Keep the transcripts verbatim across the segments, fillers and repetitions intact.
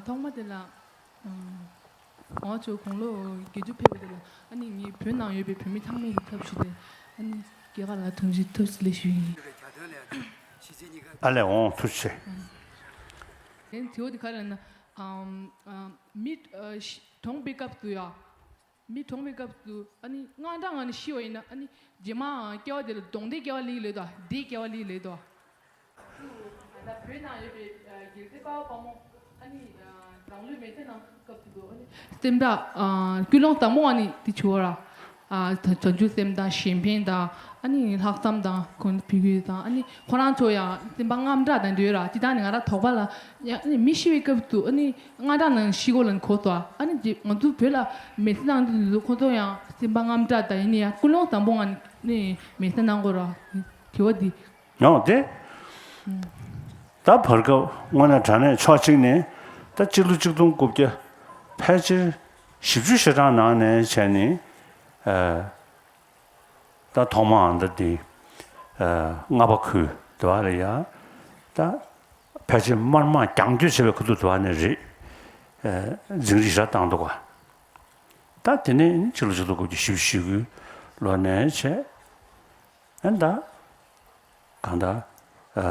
ཐོག་མ་དེ་ལ། ཨང་། ང་ཚོ་དགུང་ལོ་བརྒྱད་ཅུ་ཕེབས་པ་དེ་ལ་ཨ་ནི་ངའི་བོད་ནང་ཡོད་པའི་བོད་མི་ཚང་མའི་ཐབས་ཞུས་ཏེ། ཨ་ནི་རྒྱ་གར་ལ་ཐུགས་རྗེ་ཐུགས་རྗེ་ལེགས་ཞུ་ཡིན། ཨ་ལས་འོང་ཐུགས་རྗེ་ཆེ། ཨང་། དེ་ནི་དྲི་བ་དེ་ག་རེ་ལབ་ན། ཨམ། ཨམ། མི་ཨ་ཤི་གྲོངས་པའི་སྐབས་སུ་ཡ། མི་གྲོངས་པའི་སྐབས་སུ་ཨ་ནི་དངངས་སྐྲག་ངང་ནས་ཤི་བ་ཡིན་ན། ཨ་ནི་རྗེས་མ་སྐྱེ་བ་དེ་ལ་གདོན་བདེ་སྐྱེ་བ་ལེགས་ལེགས་དོ། བདེ་སྐྱེ་བ་ལེགས་ལེགས་དོ། ད་བོད་ནང་ཡོད་པའི་རྒྱལ་སྲས་དཔའ་བོ་དཔའ་མོ་ཨ་ནི་རང་ལུས་མེ་སྲེག་གནང་སྐབས་དེ་ཚོ་ཨ་ནི་སེམས་ཐག་ཨ་ཀུན་སློང་དང་པོ་ཨ་ནི་དེ་བྱུང་བ་ར། ཨ་བྱང་ཆུབ་སེམས་དང་གཞན་ཕན་དང་ཨ་ནི་ལྷག་བསམ་དང་གུས་བརྩི་དང་། ཨ་ནི་ཁོ་རང་ཚོ་ཡང་སེམས་པ་དངངས་སྐྲག་དང་འདྲ་ར། ཅི་ལྟར་ནི་ང་རང་དོགས་པ་ལ་ཡང་ཨ་ནི་མི་ཤི་བའི་སྐབས་སུ་ཨ་ནི་དངངས་སྐྲག་ནང་ཤི་གོ་ལ་གོ་སོ། ཨ་ནི་ང་ཚོ་བོད་ལ་མེ་སྲེག་གནང་དུས་ཁོ་ཚོ་ཡང་སེམས་པ་དངངས་སྐྲག་དང་ཡིན་ན་ཡང་ཀུན་སློང་དང་པོ་ང་ནི་མེ་སྲེག་གནང་དགོས་ར། དྲི་བ་འདི། ཡང་དེ། ད་བར་སྐབས་དངོས་གནས་དྲང་གནས་ཕྱོགས་གཅིག་ནས་ད་སྤྱི་ལོ་གཅིག་སྟོང་དགུ་བརྒྱ་ཕལ་ཆེར་བཞི་བཅུ་ཞེ་གྲངས་ནང་ནས་བྱས་ནས། ཨ་ད་ཐོག་མའང་ད་དེ་ཨ་རྔ་པ་ཁུལ་དེ་བ་ལ་ཡ། ད་ཕལ་ཆེར་དམར་དམག་རྒྱང་སྐྱོད་བྱས་པའི་ཁུལ་དུ་དེ་བ་ནས་རེད། ཨ་འཛིང་རིས་ར་བཏང་འདུག་ག་ད་དེ་ནས་ཕྱི་ལོ་ཆིག་སྟོང་དགུ་བརྒྱ་བཞི་བཅུ་ཞེ་དགུ་ལོ་ནས་བྱས། ཨ་ད་གང་ལྟར་ཨ་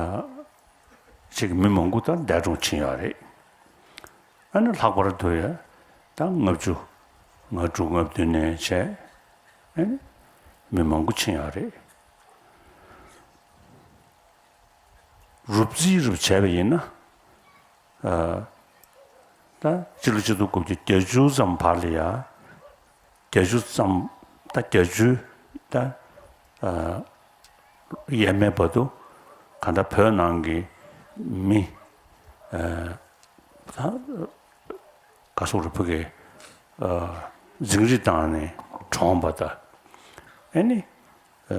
ཅིག་མི་མང་པོ་ད་འདས་གྲོངས་ཕྱིན་ཡོད་རེད། ཨ་ནི་ལྷག་པར་དུ་ཡ་ད་ལྔ་བཅུ་ང་དྲུག་ང་བདུན་ནས་བྱས། ཨ་ནི་མི་མང་པོ་ཕྱིན་ཡོད་རེད། རུབ་རྩིས་རུབ་བྱས་པ་ཡིན་ན། ཨ་ད་སྤྱི་ལོ་ཆིག་སྟོང་དགུ་བརྒྱ་བརྒྱད་ཅུ་ཙམ་བར་ལ་ཡ། བརྒྱད་ཅུ་ཙམ། ད་བརྒྱད་ཅུ་ད་ཨ་ཡས་མས་བར་དུ་གང་ལྟར་བོད་ནང་གི་མི་ཨ་ད་ག་སོག་རུ་ཕུ་གེ་ཨ་འཛིང་རིས་བཏང་ནས་གྲོངས་པ་ད། ཨ་ནི་ཨ་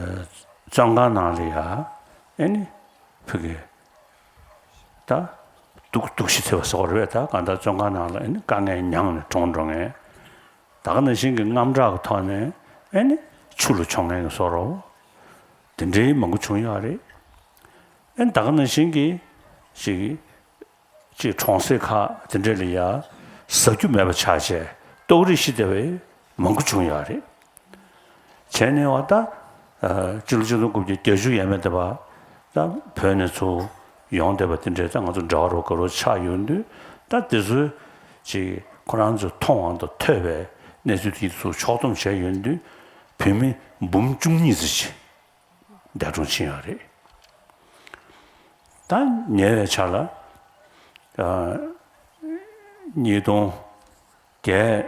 བཙོན་ཁང་ནང་ལ་ཡ་ཨ་ནི་ཕུ་གེ་ད་སྡུག་སྡུག་ཤི་ཐེབས་པ་སོགས་རེད་པས། ད་གང་ལྟར་བཙོན་ཁང་ནང་ལ་ཨ་ནི་དཀའ་ངལ་མྱངས་ནས་གྲོངས་འགྲོ་མཁན། ད་ག་ནང་བཞིན་གྱི་དངངས་སྐྲག་གི་ཐོག་ནས་ཨ་ནི་ཆུ་ལ་མཆོང་མཁན་གྱི་བཟོ་འདྲ་བོ་དེ་འདྲའི་མང་པོ་བྱུང་ཡོད་རེད། ཨ་ནི་ད་ག་ནང་བཞིན་གྱི་ཅིག་ཅིག་གྲོང་གསེབ་ཁག་དེ་འདྲ་ལ་ཡ་ཟ་རྒྱུ་མེད་པ་ཆགས་བྱས་ལྟོགས་རིས་ཤི་བསྡད་པའི་མང་པོ་བྱུང་ཡོད་རེད། བྱས་ནས་བ་ད་ཨ་སྤྱི་ལོ་ཆིག་སྟོང་དགུ་བརྒྱ་བརྒྱད་ཅུ་ཡས་མས་དེ་བ་ད་བོད་ནས་ཚུར་ཡོང་བསྡད་པ་དེ་འདྲའི་ད་ང་ཚོ་འབྲེལ་བ་རོགས་དགའ་རོགས་ཆགས་ཡོང་དུས། ད་དེ་ཚོའི་ཅིག་ཁོ་རང་ཚོས་མཐོང་དབང་དུ་ཐོས་པའི་གནས་ཚུལ་དེ་ཚོ་ཕྱོགས་བསྡོམས་བྱས་ཡོང་དུས་བོད་མི་འབུམ་བཅུ་གཉིས་ཙམ་ཞིག་འདས་གྲོངས་ཕྱིན་ཡོད་རེད། ད་ཉེ་བའི་ཆར་ལ་ཨ་ཉིས་སྟོང་བརྒྱད་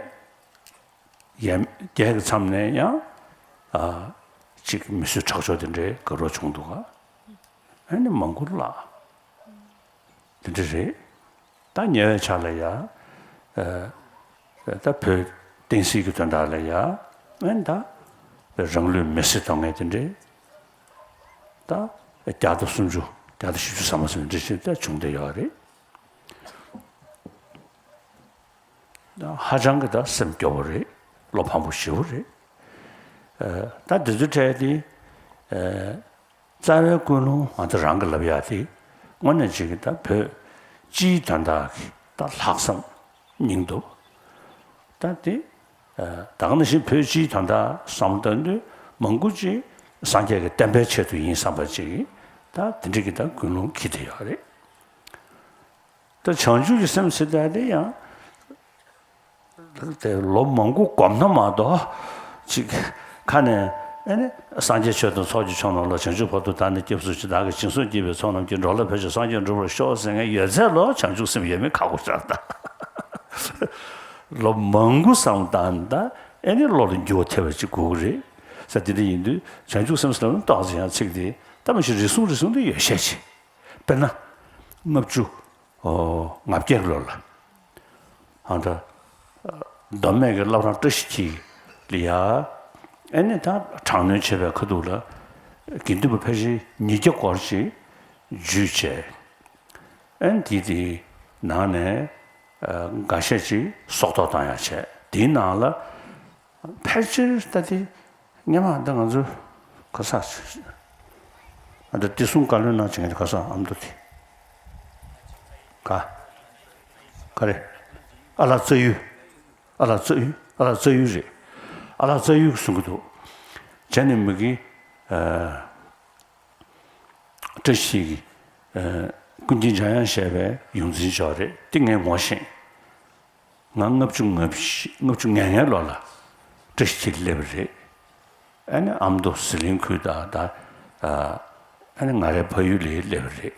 ཡས་བརྒྱད་ཀྱི་མཚམས་ནས་ཡང་ཨ་ཅིག་མི་གསོད་ཁྲག་སྦྱོར་དེ་འདྲའི་དགའ་རབ་བྱུང་འདུག་ག་ཨ་ནི་མང་པོ་བརླགས། དེ་འདྲ་རེད། ད་ཉེ་བའི་ཆར་ལ་ཡ་ཨ་ད་བོད་བསྟན་སྲིད་ཀྱི་དོན་དག་ལ་ཡ་ཨ་ནི་ད་རང་ལུས་མེར་སྲེག་གཏོང་མཁན་དེ་འདྲའི་ད་བརྒྱ་དང་སུམ་ཅུ་བརྒྱ་དང་བཞི་བཅུ་ཙམ་མ་ཟིན་འདྲ་ཞིག་ད་བྱུང་བསྡད་ཡོད་རེད། ཧ་ཅང་གི་ད་སེམས་སྐྱོ་བོ་རེད། བློ་ཕམ་པོ་ཞེ་པོ་རེད། ཨ་ད་འདི་ཚོའི་གྲས་དེ་ཨ་རྩ་བའི་ཀུན་སློང་ང་ཚོ་རང་གི་ལབ་ཡག་དེ་དངོས་གནས་ཅིག་གི་ད་བོད་སྤྱིའི་དོན་དག་གི་ད་ལྷག་བསམ་སྙིང་སྟོབས། ད་དེ་ཨ་ད་ག་ནང་བཞིན་བོད་སྤྱིའི་དོན་དག་བསམ་བློ་བཏང་དུས་མང་པོ་ཅིག་སངས་རྒྱས་ཀྱི་བསྟན་པའི་ཆེད་དུ་ཡིན་བསམ་པ་ཅིག་ད་དེ་འདྲ་གི་ད་ཀུན་སློང་འཁྱེར་བསྡད་ཡོད་རེད། ད་བྱང་ཆུབ་ཀྱི་སེམས་ཟེར་ཡག་དེ་ཡང་དེ་ལོ་མང་པོ་སྒོམ་ན་མ་གཏོགས་ཅིག་ཁ་ནས་ཨ་ནི་སངས་རྒྱས་ཆོས་དང་ཚོགས་ཀྱི་མཆོག་རྣམས་ལ། བྱང་ཆུབ་བར་དུ་བདག་ནི་སྐྱབས་སུ་མཆི། བདག་གིས་སྦྱིན་སོགས་བགྱིས་པའི་ཚོགས་རྣམས་ཀྱིས། འགྲོ་ལ་ཕན་ཕྱིར་སངས་རྒྱས་འགྲུབ་པར་ཤོག་ཟེར་མཁན་ཡོད་ཚད་ལོ་བྱང་ཆུབ་སེམས་ཡོད་མེད་ཁག་པོ་ཆགས་ད། ལོ་མང་པོ་བསམ་བཏང་ད་ཨ་ནི་བློ་ལ་འགྱུར་བ་ཐེབས་པ་ཅིག་དགོས་ཀྱི་རེད་ཟེར། དེ་འདྲ་ཡིན་དུས་བྱང་ཆུབ་སེམས་ཟེར་ལབ་ན་ཏོག་ཙམ་ཡང་ཚིག་དེ་ད་མ་གཞི་རེ་ཟུང་རེ་ཟུང་དུ་ཡོད་ཤས་ཆེ། དཔེར་ན། ལྔ་བཅུ་ང་བརྒྱད་ལོ་ལ། ཨ་ད། མདོ་སྨད་ཀྱི་བླ་བྲང་བཀྲ་ཤིས་འཁྱིལ་ལ་ཡ། ཨ་ནི་ད་དྲག་གནོན་བྱས་པའི་ཁ་ཐུག་ལ། དགེ་འདུན་པ་ཕལ་ཆེར་ཉིས་བརྒྱ་སྐོར་ཅིག་འཇུས་བྱས། ཨ་ནི་དེ་དེའི་ནང་ནས་འགའ་ཤས་ཅིག་སྲོག་ཐོག་བཏང་ཡག་བྱས། དེའི་ནང་ལ། ཕལ་ཆེར་ལྟ་དེ་སྔོན་མ་འདི་ང་ཚོ་ག་ས་ཨ་འདི་བདེ་སྲུང་བཀའ་བློན་ནང་བྱེད་མཁན་ག་ས་ཨ་མདོ་དེ་ག་ག་རེ། ཨ་ལགས་རྩ་ཡུལ། ཨ་ལགས་རྩ་ཡུལ། ཨ་ལགས་རྩ་ཡུལ་རེད། ཨ་ལགས་རྩ་ཡུལ་གསུང་གི་འདུག་བྱས་ནས་མ་གི། ཨ། བཀྲ་ཤིས་འཁྱིལ་གྱི། ཨ། ཀུན་མཁྱེན་འཇམ་དབྱངས་བཞད་པའི་ཡོངས་འཛིན་མཆོག་རེད། དེ་ངས་ངོ་ཤེས། ང་ལྔ་བཅུ་ང་བཞི། ལྔ་བཅུ་ང་ལྔའི་ལོ་ལ་བཀྲ་ཤིས་འཁྱིལ་སླེབས་པ་རེད། ཨ་ནི་ཨ་མདོ་ཟི་ལིང་ཁུལ་དང་ད། ཨ། ཨ་ནི་ང་རའི་ཕ་ཡུལ་ལ་སླེབས་པ་རེད།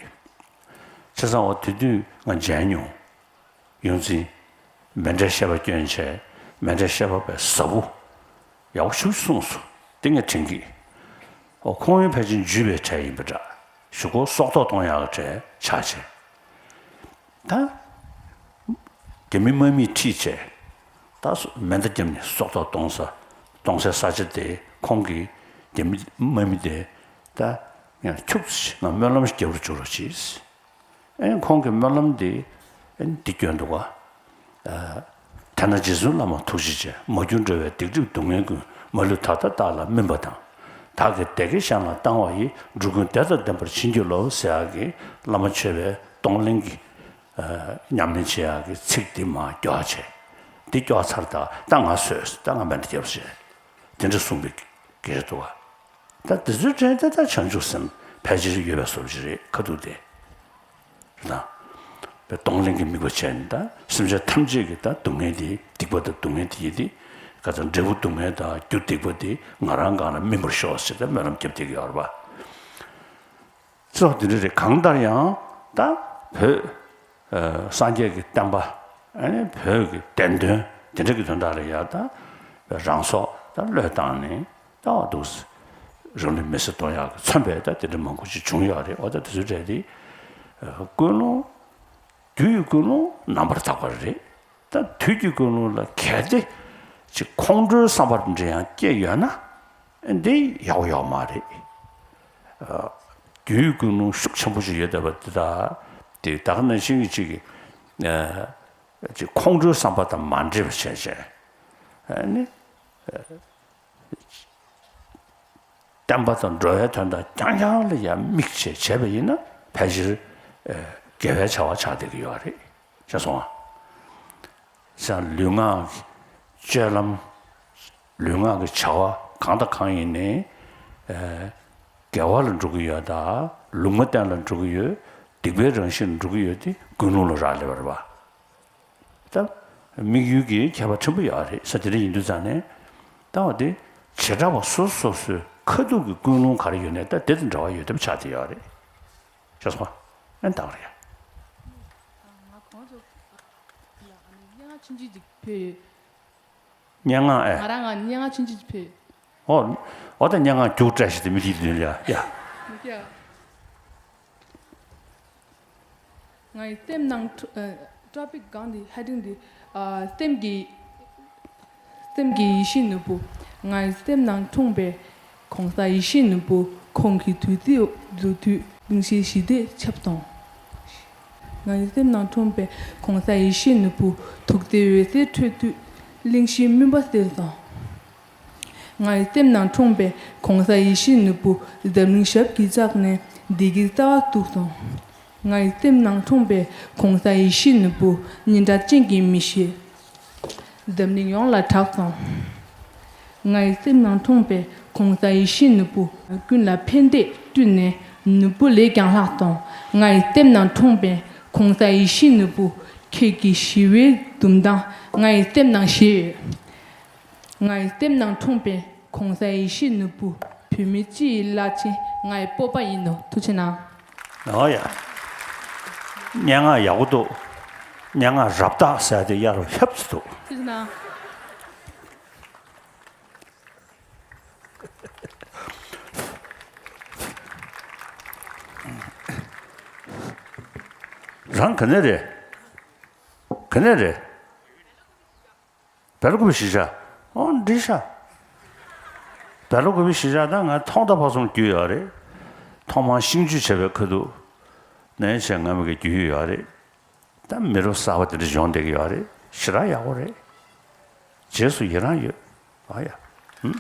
བྱས་ཙང་འོ་དེ་དུས་ང་མཇལ་མྱོང་། ཡོངས་འཛིན། མཎྜལ་བཤད་པ་སྐྱོན་བྱས། མཎྜལ་བཤད་པ་པའི་ཟབ་པོ། ཡག་པོ་ཞིག་གསུངས་སོང་། དེ་ངས་དྲན་གི། ཨོ་ཁོང་ཡང་ཕལ་ཆེར་འཇུས་པའི་གྲས་ཡིན་པ་འདྲ། གཞུག་གུ་སྲོག་ཐོག་གཏོང་ཡག་གྲས་ཆགས་བྱས། ད། རྒྱ་མི་དམག་མིས་ཁྲིད་བྱས། ད་སོ་མེ་མདའ་བརྒྱབ་ནས་སྲོག་ཐོག་གཏོང་ས། གཏོང་སའི་ས་ཆ་དེ་ཁོང་གིས་རྒྱ་མི་དམག་མི་དེ་ད་ཡང་ཁྱུག་ཙམ་ང་སྨོན་ལམ་ཞིག་རྒྱབ་རུ་འཇུག་རོགས་གྱིས། ཨེ་ཁོང་གི་སྨོན་ལམ་འདི་ཨེ་འདི་སྐྱོན་འདུག་ག་ཨ། དེས་ན་རྗེ་བཙུན་བླ་མ་ཐུགས་རྗེ་ཆེ། མ་གྱུར་འགྲོ་བའི་སྡིག་སྒྲིབ་སྡུག་བསྔལ་ཀུན། མ་ལུས་ད་ལྟ་བདག་ལ་སྨིན་པ་དང་། བདག་གིས་བདེ་དགེ་གཞན་ལ་བཏང་བ་ཡིས། འགྲོ་ཀུན་བདེ་དང་ལྡན་པར་བྱིན་གྱིས་རློབས་ཟེར་ཡག་གི་བླ་མ་མཆོད་པའི་གདོང་ལེན་གྱི། ཨ། ཉམས་ལེན་བྱེད་ཡག་གི་ཚིག་འདི་མར་སྐྱོར་བྱས། འདི་སྐྱོར་ཚར་ད་ད་ང་བཟོས། ད་ང་མེ་མདའ་བརྒྱབ་བྱས། དེ་འདྲ་གསུངས་པའི་སྐད་ཆ་འདུག་ག་ད་དེ་ཚོའི་གྲས་དེ་ད་བྱང་ཆུབ་སེམས་ཕལ་ཆེར་ཡོད་པའི་བཟོ་ཅིག་རེད། ཁ་ཐུག་དེ། རེད་དང་། པའི་གདོང་ལེན་གྱི་དམིགས་པ་བྱས་ནས་ད་སེམས་ཅན་ཐམས་ཅད་ཀྱི་ད་སྡུག་བསྔལ་དེ། སྡིག་པ་དང་སྡུག་བསྔལ་དེ་ཡིན་ཏེ། ག་ཚོད་འབྲས་བུ་སྡུག་བསྔལ་དང་རྒྱུ་སྡིག་པ་དེ་ང་རང་སྒང་ལ་སྨིན་པར་ཤོག་ཟེར་ད་སྨོན་ལམ་བརྒྱབ་བསྡད་ཀྱི་ཡོད་རེད་པ། ཚོགས་འདི་འདྲ་རེད། གང་ལྟར་ཡང་ད་བོད། ཨ། སངས་རྒྱས་ཀྱི་བསྟན་པ། ཨ་ནི་བོད་ཀྱི་བདེན་དོན་དེ་འདྲ་གི་དོན་དག་ལ་ཡ་ད་རང་སྲོག་ད་བློས་བཏང་ནས་ད་འོ་འདུག་སེ་རང་ལུས་མེ་སྲེག་གཏོང་ཡག་གི་མཚོན་པའི་ད་དེ་འདྲ་མང་པོ་ཞིག་བྱུང་ཡོད་རེད། འོ་ད་དེ་ཚོའི་གྲས་དེ། ཨ། ཀུན་སློང་། རྒྱུ་ཡི་ཀུན་སློང་རྣམ་པར་དག་པ་རེད། ད་དུས་ཀྱི་ཀུན་སློང་ལ་གལ་ཏེ་ཅིག་ཁོང་ཁྲོའི་བསམ་པ་འདྲ་ཡང་སྐྱེས་ཡོད་ན། འདི་ཡག་པོ་ཡོད་མ་རེད། ཨ། རྒྱུ་ཡི་ཀུན་སློང་ཤུགས་ཆེན་པོ་ཞིག་ཡོད་བསྡད་པ་འདི་དག་དེ་ད་ག་ནང་བཞིན་གྱི་ཅིག་གི། ཨ། ཅིག་ཁོང་ཁྲོའི་བསམ་པ་དང་མ་འདྲེས་པ་བྱས་བྱས། ཨ་ནི། བསྟན་པ་དང་འགྲོ་བའི་དོན་དག་རྐྱང་རྐྱང་ལ་ཡང་དམིགས་བྱས་བྱས་པ་ཡིན་ན་ཕལ་ཆེར། ཨ། དགེ་བའི་བྱ་བ་ཆགས་བསྡད་ཀྱི་ཡོད་རེད། ཤེས་སོང་ང་། ཡང་ལུས་ངག་གི་སྤྱོད་ལམ། ལུས་ངག་གི་བྱ་བ་གང་དང་གང་ཡིན་ནའི། ཨ། དགེ་བ་ལ་འགྲོ་གི་ཡོད་དང་ལུང་མ་བསྟན་ལ་འགྲོ་གི་ཡོད། སྡིག་པའི་རང་བཞིན་ལ་འགྲོ་གི་ཡོད་དེ་ཀུན་སློང་ལ་རག་ལས་པ་རེད་པ། ད་དམིགས་ཡུལ་གྱི་ཁྱད་པར་ཕྲན་བུ་ཡོད་རེད་ས། དེ་འདྲ་ཡིན་དུས་ཙང་ནས་ད་འོ་དེ་བྱེ་བྲག་པ་སོ་སོ་སོ་སོའི་ཁ་ཐུག་གི་ཀུན་སློང་ག་རེ་ཡོད་ནའི་ད་དེ་དང་འབྲེལ་བ་ཡོད་བསྡད་པ་ཆགས་བསྡད་ཡོད་རེད། ཤེས་སོང་ཨ། ཨེ་ད་ག་རེད་ཡ། ང་གོང་དུ་ལ་ཨ་ནི་སྙན་ངག་ཆུང་ཆུང་ཅིག་ཕུལ་ཡོད། སྙན་ངག་ཨེ། ང་རང་ང་སྙན་ངག་ཆུང་ཆུང་ཅིག་ཕུལ་ཡོད། ཨོ། ཨོ་ད་སྙན་ངག་རྒྱུགས་སྤྲད་ཞིག་དེ་མི་དེའི་མདུན་ལ་ཡ་ཡ། མི་སྐྱ། ང་ཡི་སེམས་ནང་འཁྲུ- ཨ། ཊོ་པིག་སྒང་འདི་ཧེ་ཌིང་འདི། ཨ། སེམས་ཀྱི་སེམས་ཀྱི་ཡེ་ཤེས་ནོར་བུ། ང་ཡི་སེམས་ནང་འཁྲུངས་པའི་གོང་ས་ཡེ་ཤེས་ནོར་བུ། ཁོང་གི་བདུད་རྩི་འབུལ་དུས་གླིང་བཞིའི་ཞི་བདེ་ཁྱབ་སོང་། ང་ཡི་སེམས་ནང་འཁྲུངས་པའི་གོང་ས་ཡེ་ཤེས་ནོར་བུ། ཐུགས་བརྩེའི་འོད་ཟེར་འཕྲོས་དུས་གླིང་བཞིའི་མུན་པ་སེལ་སོང་། ང་ཡི་སེམས་ནང་འཁྲུངས་པའི་གོང་ས་ཡེ་ཤེས་ནོར་བུ། འཛམ་གླིང་ཞབས་ཀྱི་བཅགས་ནས་བདེ་སྐྱིད་རྩ་བ་བཙུགས་སོང་། ང་ཡི་སེམས་ནང་འཁྲུངས་པའི་གོང་ས་ཡེ་ཤེས་ནོར་བུ། སྙན་གྲགས་ཅན་གྱི་མི་ཞིག་འཛམ་གླིང་ཡོངས་ལ་གྲགས་སོང་། ང་ཡི་སེམས་ནང་འཁྲུངས་པའི་གོང་ས་ཡེ་ཤེས་ནོར་བུ། ཀུན་ལ་ཕན་བདེ་བསྐྲུན་ནས་ནོར་བུ་ལས་ཀྱང་ལྷག་སོང་། ང་ཡི་སེམས་ནང་འཁྲུངས་པའི་གོང་ས་ཡེ་ཤེས་ནོར་བུ། ཁྱེད་ཀྱི་ཞི་བའི་འཛུམ་མདངས་ང་ཡི་སེམས་ནང་ཤེས་ཡོད། ང་ཡི་སེམས་ནང་འཁྲུངས་པའི་གོང་ས་ཡེ་ཤེས་ནོར་བུ། བོད་མི་སྤྱི་ཡི་བླ་ཆེན་ང་ཡི་སྤོབས་པ་ཡིན་ནོ། ཐུགས་རྗེ་གནང་། ཨོ་ཡ། སྙན་ངག་ཡག་པོ་འདུག་སྙན་ངག་རབ་བཏགས་ཟེར་ཡ་དེ་གཡར་རོགས་ཧབ་ཙམ་འདུག་ཐུགས་རྗེ་གནང་། རང་ག་ནས་རེད། ག་ནས་རེད། སྦེལ་ཀོབ་གཞིས་ཆགས། ཨོ་འགྲིག་ཤག་སྦེལ་ཀོབ་གཞིས་ཆགས་ད་ང་ཐོག་མཐའ་བར་གསུམ་རྒྱུས་ཡོད་རེད། ཐོག་མར་ཤིང་ཆུ་བྱས་པའི་ཁ་ཐུག་ནས་བྱས་ང་མི་གི་རྒྱུས་ཡོད་རེད། ད་མི་རབས་གསར་པ་དེ་འདྲ་ཡོང་བསྡད་ཀྱི་ཡོད་རེད། ཞེ་དྲག་ཡག་པོ་རེད། རྗེས་སུ་ཡི་རང་ཡོད། ཨ་ཡ། ཧུམ།